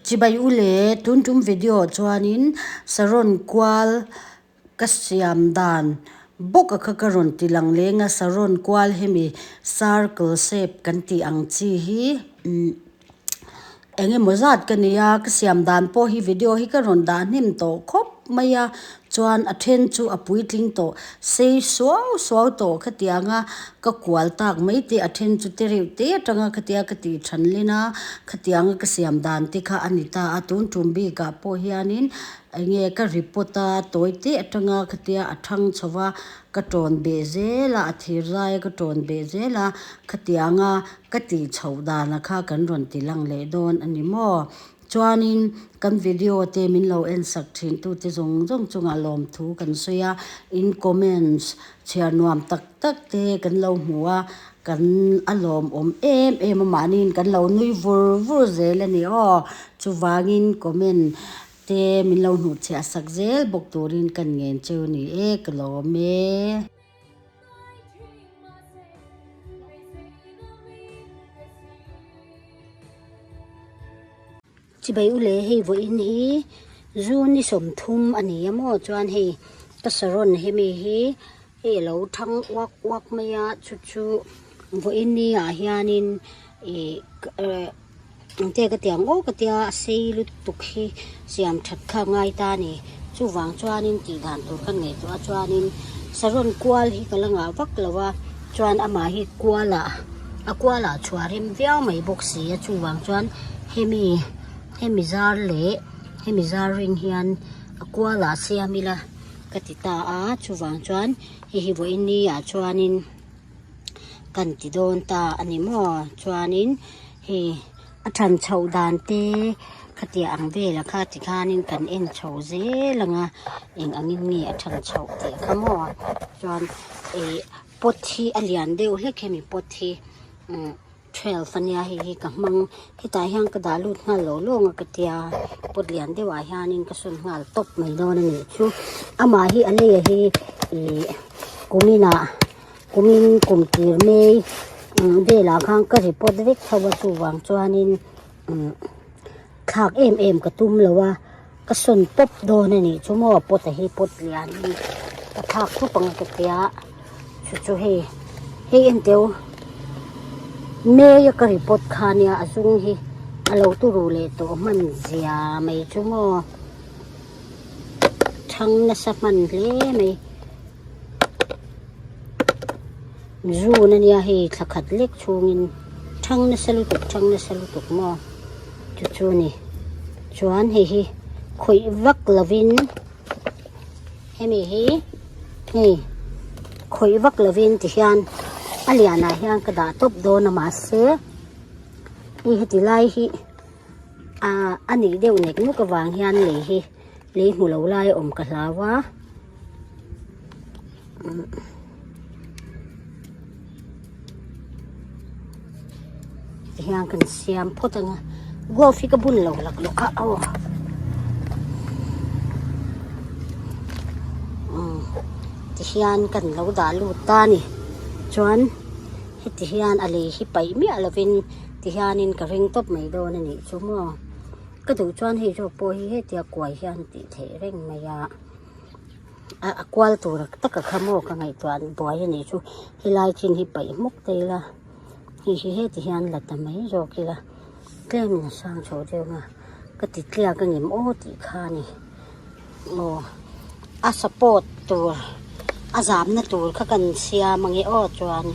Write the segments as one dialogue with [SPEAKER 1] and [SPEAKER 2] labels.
[SPEAKER 1] Chibai u le, tun tum video chuanin saron kual ka siam dan bawk a kha ka rawn ti lang leng a, saron kual hemi circle shape kan tih ang chi hi umm eng emaw zat ka nei a, ka siam dan pawh hi video hi ka rawn dah hnem tawh khawp mai a, chuan a then chu a puitling tawh sei suau suau tawh khatiang a ka kual tak mai te a then chu te reuh te atanga khatia ka tih than len a khatiang a ka siam dan te kha a ni ta a tun tum bik ah pawh hianin eng nge ka report a tawi te atanga khatia a thang chho va ka tawn beh zel a a thir zai a ka tawn beh zel a khatiang a ka tih chhoh dan a kha kan rawn ti lang leh dawn a ni maw. Chuanin kan video te min lo en sak thin tu te zawng zawng chungah lawmthu kan sawi a, in comments chhiar nuam tak tak te kan lo hmu a, kan a lawmawm em em a mahniin kan lo nui vur vur zel a ni aw. Chuvangin comment te min lo hnuhchhiah sak zel bawk turin kan ngen cheu ni e ka lawm e. Chibai u le hei vawiin hi zu ni 30 a ni a maw chuan hei ka saron hemi hi hei a lo thang uak uak mai a chu chu vawiin ni ah hianin ih eh Engte ka tiang aw ka tia a sei lutuk hi siam that kha a ngai ta a ni. Chuvang chuanin tih dan tur ka ngaihtuah a chuanin saron kual hi ka la ngah vak lo a, chuan amah hi kualah a kualah chhuah rem viau mai bawk si a chuvang chuan hemi hemi zar leh hemi zar ring hian a kualah siam ila ka ti ta a chuvang chuan hei hi vawiin ni ah chuanin. Kan ti dawn ta a ni maw chuanin hei a than chhoh dan te khatiang ang velah kha tikhanin kan en chho zel ang a eng angin nge a than chhoh tih kha maw chuan ih pot hi a lian deuh hlek hemi pot hi umm. 12 ania hei hi ka hmang hetah hian ka dah lut nghal lo lawng a ka tia pot lian deuh ah hianin ka sawn nghal tawp mai dawn a nih chu amah hi a lei hi ih kumin ah kumin kum tir mai velah khan ka report vek tho a chuvang chuanin umm thlak em em ka tum lo a ka sawn pawp dawn a nih chu maw pot a hi pot lian hi ka thlak thup ang ka tia chu chu hei hei enteu May a ka report kha nia a zung hi a lo turu leh tawh hman zia mai chu maw thang nasa hman hle mai zun a nia hei thla khat lek chhungin thang nasa lutuk thang nasa lutuk maw chu chu a ni chuan hei hi khawih vak lovin hemi hi hei khawih vak lovin tihian a lianah hian ka dah tawp dawn a mahse hei heti lai hi ah a nih deuh nek nuk avang hian lei hi lei hmu lo lai a awm ka hlau a. Tihian kan siam phawt ang a glove hi ka bun lo lak lawk a aw umm tihian kan lo dah lut ta a ni chuan heti hian a lei hi paih miah lovin tihianin ka ring tawp mai dawn a nih chu maw ka duh chuan hei zawk pawh hi hetia kuai hian tih theih reng mai a. A kual tur tak a kha maw ka ngaihtuah buai a nih chu helai chin hi paih hmawk ta ila hei hi heti hian la ta mai zawk ila tlemin a sang chho deuh ang a ka ti tliak a ngem aw tih kha a ni aw a support tur a zamna tur kha kan siam ange aw chuan.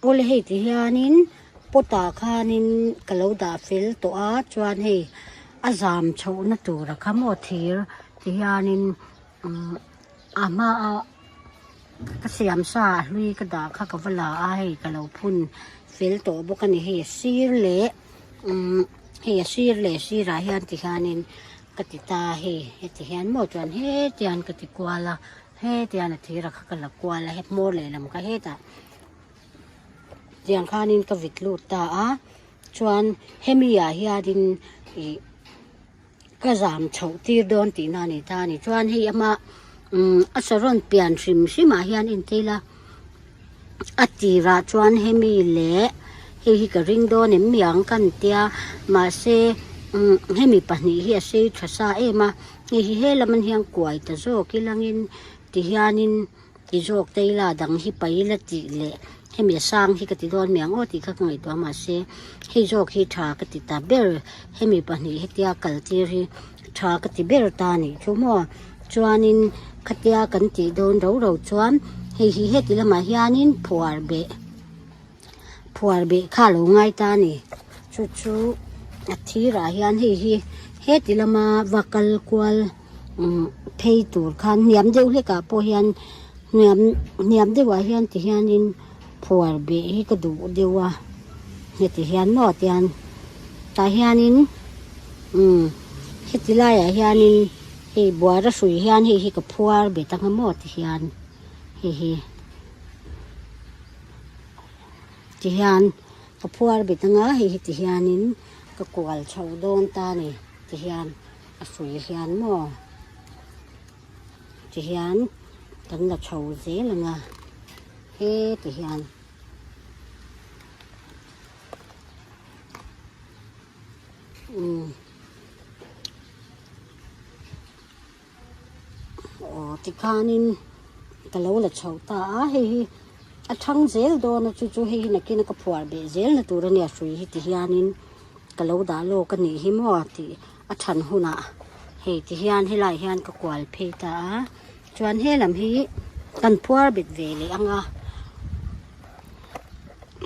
[SPEAKER 1] Awle hei ti hianin pot ah khanin ka lo dah fel tawh a chuan hei a zam chhohna tur a kha maw thir ti hianin umm a hmaa ka siam sa a hlui ka dah kha ka va la a hei ka lo phun fel tawh bawk a ni hei a sir leh umm hei a sir leh sirah hian ti hianin ka ti ta a hei heti hian maw chuan hetiang ka ti kual a hetiang a thir a kha ka la kual a he hmawr lehlam kha hetah. Tiang khanin ka vit lut ta a chuan hemi ah hianin ih ka zam chhoh tir dawn tihna a ni ta a ni chuan hei ama umm a saron pian hrim hrim ah hian entir a a tirah chuan hemi leh hei hi ka ring dawn em mi ang ka ni tia mahse. Umm hemi pahnih hi a sei tha sa em a, hei hi he lam an hian kuai ta zawk ilangin tihianin ti zawk te ila dang hi paih ila tih leh hemi a sang hi ka ti dawn mai ang aw tih kha ka ngaihtuah mahse hei zawk hi tha ka ti ta ber hemi pahnih hetia kal tir hi tha ka ti ber ta a nih chu maw chuanin khatia kan tih dawn ro ro chuan hei hi heti lamah hianin phuar beh. Phuar beh kha a lo ngai ta a ni. Chu chu a thirah hian hei hi heti lama va kal kual umm phei tur khan hniam deuh hlekah pawh hian hniam hniam deuhah hian ti hianin phuar beh hi ka duh deuh a heti hian maw tian tah hianin umm heti laiah hianin hei buara hrui hian hei hi ka phuar bet anga maw ti hian hei hi. Tihian ka phuar bet anga hei hi tihianin ka kual chho dawn ta a ni tihian a hrui hian maw tihian kan la chho zel anga he tihian. Umm. Aw tikhanin ka lo la chho ta a hei hi a thang zel dawn a chu chu hei hi nakin a ka phuar beh zel na tur a nia hrui hi ti hianin ka lo dah lawk a nih hi maw tih a than hunah hei ti hian helai hian ka kual phei ta a chuan he lam hi kan phuar bet ve leh ang a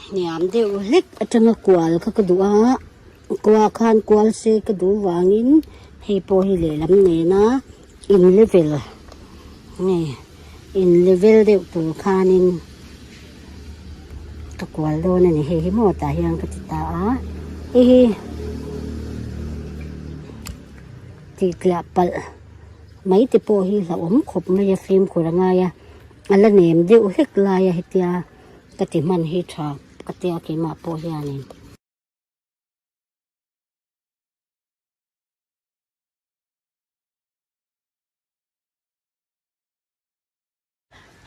[SPEAKER 1] hniam deuh hlek atanga kual kha ka duh a. Kua khan kual se ka duh vangin hei pawh hi lehlam nena in level nge in level deuh tur khanin ka kual dawn a ni hei hi maw tah hian ka ti ta a hei hi tih tliah palh mai te pawh hi hlauhawm khawp mai a fimkhur a ngai a a la nem deuh hlek lai a hetia ka ti hman hi tha ka tia keimah pawh hianin.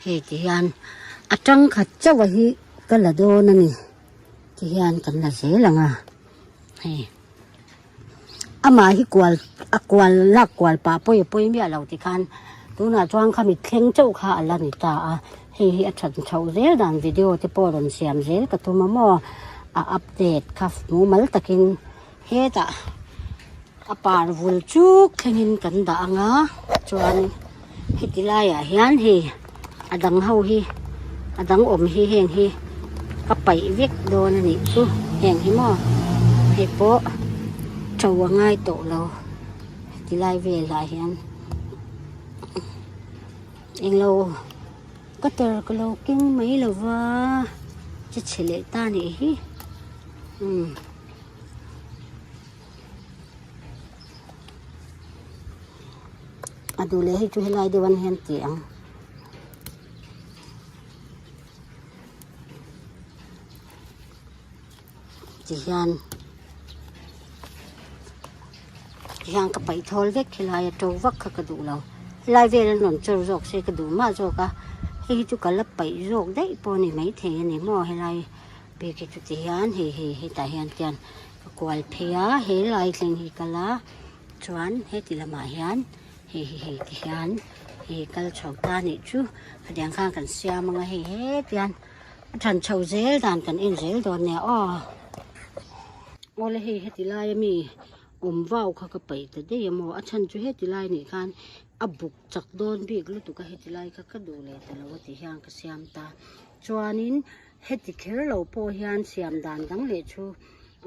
[SPEAKER 1] Hei ti hian a tangkhat chauh a hi ka la dawn a ni ti hian kan la zel ang a hei amah hi kual a kual lak kual pah pawi a pawi miah lo ti khan tunah chuan khami thleng chauh kha a la ni ta a hei hi a that chhoh zel dan video te pawh rawn siam zel ka tum a maw. A update kha mumal takin hetah a par vul chuk thlengin kan dah ang a chuan heti laiah hian hei a dang ho hi a dang awm hi heng hi ka paih vek dawn a nih chu heng hi maw hei pawh to a ngai tawh lo heti lai velah hian englo. Cutter ka lo keng mai lo va che chhe leh ta nih hi umm a duh leh hei chu helai deuh an hian ti ang. Tihian tihian ka paih thawl vek helai a to vak kha ka duh lo helai vel an rawn chawr zawk se ka duh mah zawk a hei hi chu ka la paih zawk daih pawh a ni maithei a ni maw helai bik hi chu tihian hei hei hetah hian tian ka kual phei a helai thleng hi ka la chuan heti lamah hian hei hi hei tihian hei kal chho ta a nih chu khatiang khan kan siam ang a hei hetian. A than chho zel dan kan en zel dawn nia aw. Awle hei heti lai ami awm vau kha ka paih ta daih a maw a chhan chu heti lai nih khan a buk chak dawn bik lutuk a heti lai kha ka duh leh ta lo a ti hian ka siam ta chuanin heti kher lo pawh hian siam dan dang leh chu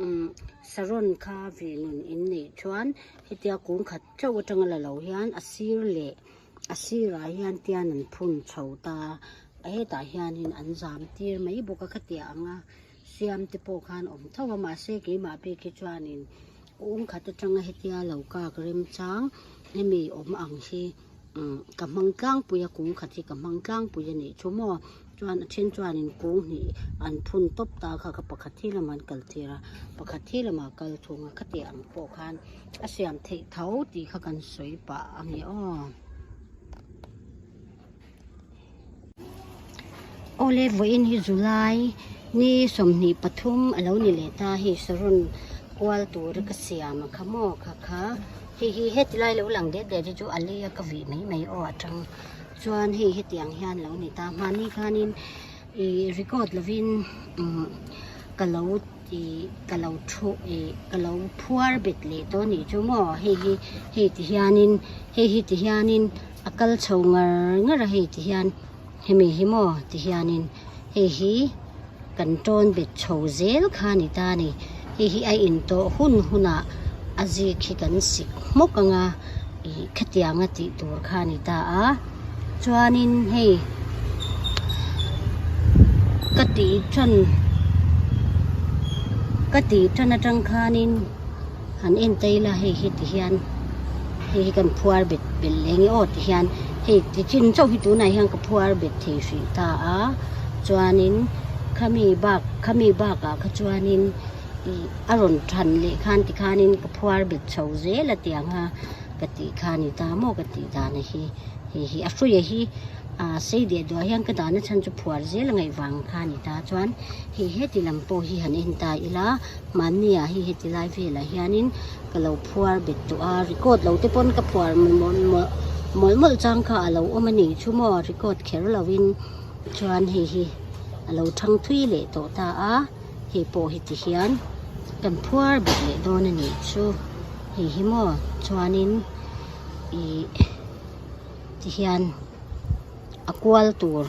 [SPEAKER 1] umm saron kha ve nun in neih chuan hetia kung khat chauh atanga la lo hian a sir leh A sirah hian tian an phun chho ta a hetah hianin an zam tir mai bawk a khatiang anga siam te pawh khan awm tho a mahse keimah bik hi chuanin ung khat atanga hetia lo kak remchang hemi awm ang hi umm ka hmang tlangpui a kung khat hi ka hmang tlangpui a nih chu maw chuan a then chuanin kung hnih an phun tawp ta kha ka pakhat hi lamah an kal tir a pakhat hi lamah a kal thung a khatiang ang pawh khan. A siam theih tho tih kha kan sawi pah a ni aw. Awle vawiin hi July ni 23 a lo ni leh ta hei saron kual tura ka siam a kha maw kha kha hei hi heti lai lo lang det det hi chu a lei a ka vih mai mai aw atang chuan hei hetiang hian lo ni ta hmani khanin ih record lovin umm ka lo ih ka lo thu ih ka lo phuar bet leh tawh a nih chu maw hei hi hei ti hianin hei hi ti hianin a kal chho ngar ngar a hei ti hian hemi hi maw ti hianin hei hi kan tawn bet chho zel kha a ni ta a ni hei hi a intawh hun hunah a zik hi kan sik hmawk ang a ih khatianga tih tur kha a ni ta a chuanin hei ka tih tan ka tih tan atang khanin han en ta ila hei hi ti hian hei hi kan phuar bet belh leh nge aw ti hian hei ti chin chauh hi tunah hian ka phuar bet thei hrih ta a chuanin khami bak khami bakah kha chuanin ih a rawn than leh khan tikhanin ka phuar bet chho zel a tiang a ka tih kha a ni ta maw ka tih dan a hi hei hi a hruia hi ah sei deh duah hian ka dahna chhan chu phuar zel a ngaih vang kha a ni ta chuan hei heti lam pawh hi han en ta ila mahni ah hei heti lai velah hianin ka lo phuar bet tawh a record lo te pawn ka phuar mawlh mawlh mawlh chang kha a lo awm a nih chu maw record kher lo in chuan hei hi a lo thang thui leh tawh ta a hei pawh hi ti hian kan phuar bet leh dawn a nih chu hei hi maw chuanin ih ti hian a kual tur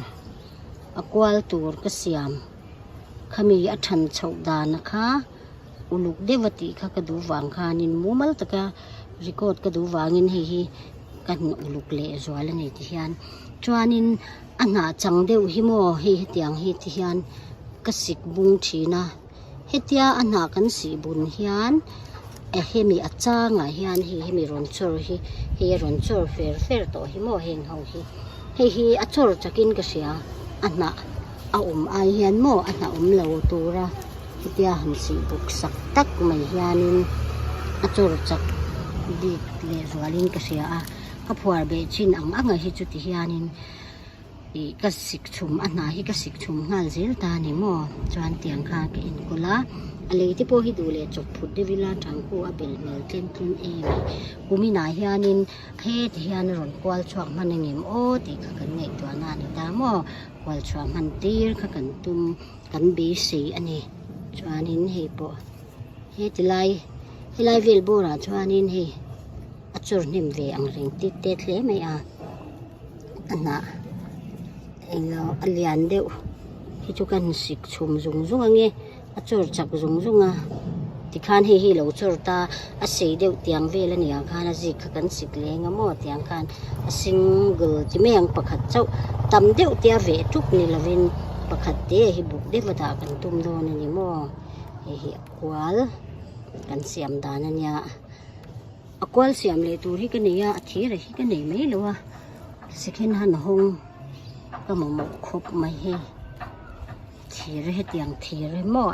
[SPEAKER 1] a kual tur ka siam khami a than chhoh dan a kha uluk deuh a tih kha ka duh vang khanin mumal taka record ka duh vangin hei hi ka han uluk leh zual a ni ti hian chuanin a hnah chang deuh hi maw hei hetiang hi ti hian ka sik bung thin a hetia a hnah kan sih bun hian a hemi a changah hian hei hemi rawn chawr hi hei a rawn chawr fer fer tawh hi maw heng ho hi hei hi a chawr chakin ka hria a hnah a awm ai hian maw a hnah awm lo tura hetia han sih buk sak tak mai hianin a chawr chak bik leh zualin ka hria a ka phuar beh chin ang ang a hi chu ti hianin ih ka sik chhum a hnah hi ka sik chhum nghal zel ta a ni maw chuan tiang kha ka enkawl a a lei te pawh hi duh leh chawp phut deuh ila tangku a bel hmel tlem tlem em a kuminah hianin heti hian a rawn kual chhuak hman angem aw tih kha kan ngaihtuahna a ni ta maw kual chhuah hman tir kha kan tum kan beisei a ni chuanin hei pawh heti lai helai vel bawrah chuanin hei a chawr hnem ve ang reng tit tet hle mai a. A hnah englo a lian deuh hi chu ka han sik chhum zung zung ange a chawr chak zung zung a tikhan hei hi lo chawr ta a sei deuh tiang vel a nih ang khan a zik kha kan sik leng a maw tiang khan a single ti mai ang pakhat chauh tam deuh te a veh tuk ni lovin pakhat te hi buk deuh a dah kan tum dawn a ni maw hei hi a kual kan siam dan a nia. A kual siam leh tur hi ka nei a, a thir a hi ka nei mai lo a, second hand hawng ka mamawh khawp mai hei thir hetiang thir hi maw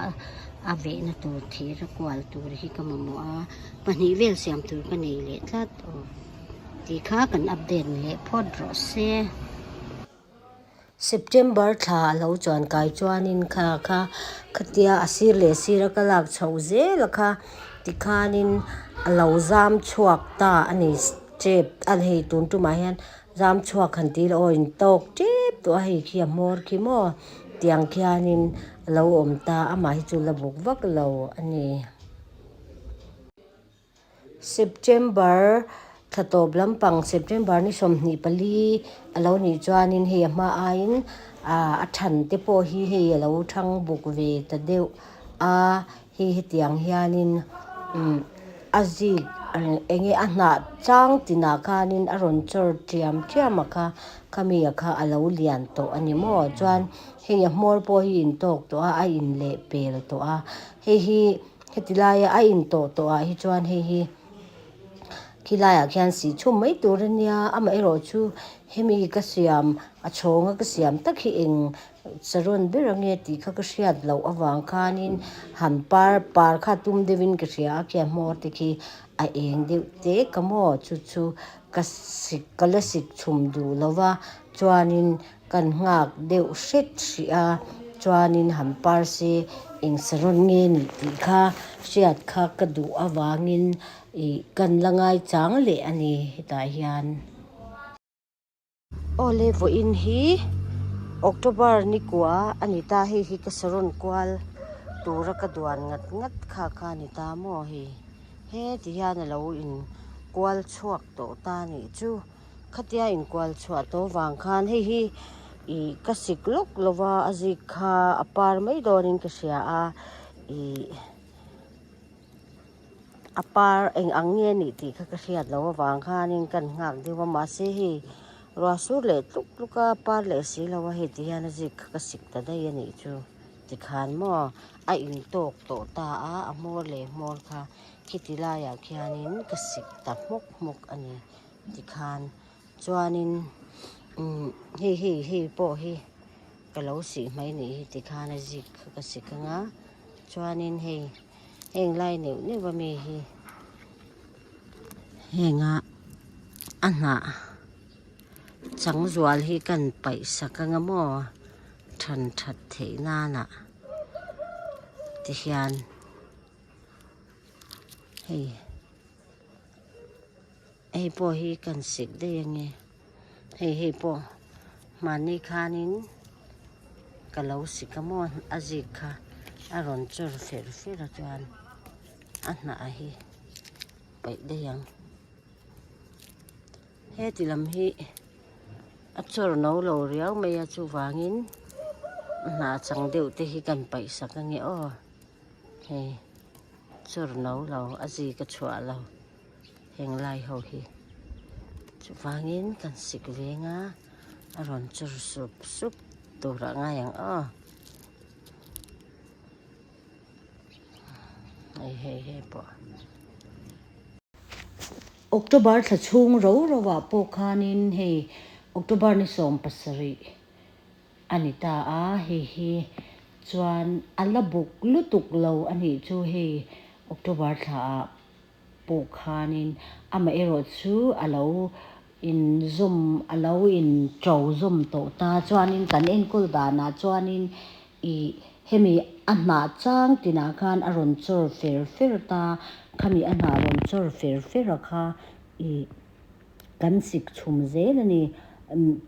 [SPEAKER 1] a vehna tur thir a kual tur hi ka mamawh a, pahnih vel siam tur ka nei leh tlat aw tih kha kan update leh phawt rawh se.
[SPEAKER 2] September thla a lo chuan kai chuanin kha kha khatia a sir leh sir a ka lak chhoh zel a kha tikhanin a lo zam chhuak ta a ni tep a hei tun tumah hian zam chhuak han tih ila aw in tawk tep tawh a hei khi a hmawr khi maw tiang khianin a lo awm ta amah hi chu la buk vak lo a ni. September thla tawp lampang September ni 24 a lo nih chuanin hei a hma aiin ah a than te pawh hi hei a lo thang buk ve ta deuh a hei hetiang hianin umm a zik eng nge a hnah chang tinah khanin a rawn chawr ṭiam ṭiam a kha khami a kha a lo lian tawh a ni maw chuan hei a hmawr pawh hi intawk tawh a a inleh pel tawh a hei hi. Heti laia a intawh tawh ah hi chuan hei hi khi laiah khian sih chhum mai tur a nia amaherawh chu hemi ka siam a chhawng a ka siam tak hi eng saron ber ange tih kha ka hriat loh avang khanin han par par kha tum deuhin ka hria a khian hmawr te khi a eng deuh tek a maw chu chu ka sik ka la sik chhum duh lo va chuanin Kan nghak deuh hret hrih a, chuanin han par se Eng saron nge nih tih kha hriat kha ka duh avangin ih kan la ngai chang leh a ni hetah hian. Awle vawiin hi October ni kua a ni ta hei hi ka saron kual tura ka duan ngat ngat kha kha a ni ta maw hei heti hian a lo in kual chhuak tawh ta a nih chu. Khatia inkual chhuah tawh vang khan hei hi ih ka sik lawk lo va a zik kha a par mai dawnin ka hria a ih a par eng ang nge a nih tih kha ka hriat loh avang khanin kan nghak deuh a mahse hei ruah sur leh tluk tluk a par leh si lo a hei ti hian a zik kha ka sik ta daih a nih chu tikhan maw a intawk tawh ta a a hmawr leh hmawr kha khiti laiah khianin ka sik ta hmawk hmawk a ni. Tikhan chuanin umm hei hei hei pawh hi ka lo sih mai nih hi tikhan a zik kha ka sik ang a chuanin hei heng lai neuh neuh ami hi henga a hnah chang zual hi kan paih sak ang a maw than that theih nana tihian hei. Hei pawh hi kan sik daih ange hei hei pawh mahni khanin ka lo sik a maw a zik kha a rawn chawr fer fer a chuan a hnah hi paih daih ang heti lam hi a chawr no lo riau mai a chuvangin a hnah chang deuh te hi kan paih sak ange aw. Hei chawr no lo a zik a chhuah lo heng lai ho hi chuvangin kan sik veng a a rawn chawr sup sup tur ah ngai ang aw hei hei hei pawh.
[SPEAKER 1] October thla chhung ro ro ah pawh khanin hei October ni 17 A ni ta a, hei hi chuan a la buk lutuk lo a nih chu hei October thla ah pawh khanin amaherawh chu a lo inzawm a lo in to zawm tawh ta chuanin kan enkawl danah chuanin ih hemi a hnah chang tinah khan a rawn chawr fer fer ta khami a hnah rawn chawr fer fer a kha ih. Kan sik chhum zel a ni.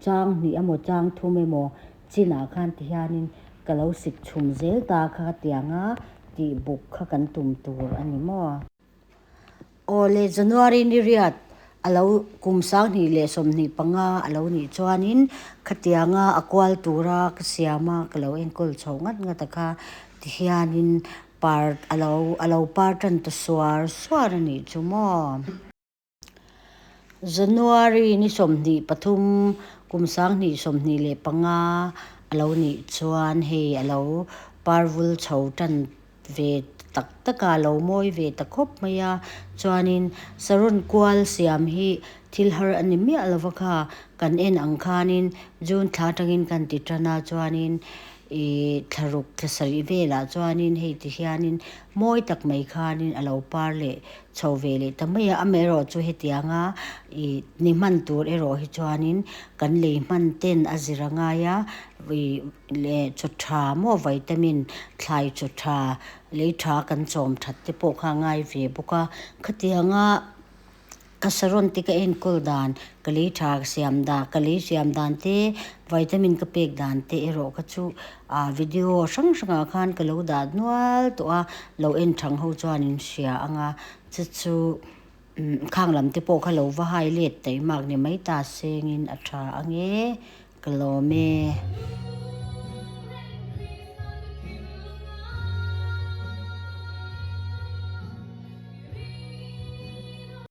[SPEAKER 1] Chang hnih emaw chang thum emaw chinah khan ti hianin ka lo sik chhum zel ta kha tianga tih buk kha kan tum tur a ni maw? Aw le January ni riat a lo kum 2025 a lo nih chuanin khatianga a kual tura ka siam a ka lo enkawl chho ngat ngat a kha ti hianin par a lo a lo par tan ta suar suar a nih chu maw? January ni 23 kum 2025 a lo nih chuan hei a lo parvul chho tan ve tak tak a, a lo mawi ve ta khawp mai a. Chuanin saron kual siam hi thil har a ni miah lova kha kan en ang khanin June thla atangin kan ti tan a chuanin ih thla ruk thla sarih velah chuanin hei ti hianin mawi tak mai khanin a lo par leh chho ve leh ta mai a, amaherawh chu hetianga ih ni hman tur erawh hi chuanin kan lei hman ten a zir a ngai a, ih leh chaw tha maw vitamin thlai chaw tha lei tha kan chawm that te pawh kha a ngai ve bawk a, khatianga ka saron te ka enkawl dan ka lei tha siam dan ka lei siam dan te vitamin ka pek dan te erawh kha chu ah video hrang hrangah khan ka lo dah nual tawh a lo en thang ho chuan in hria ang a chu chu khang lam te pawh kha lo va hai let taih mak ni mai ta sengin a tha ang e ka lawm e.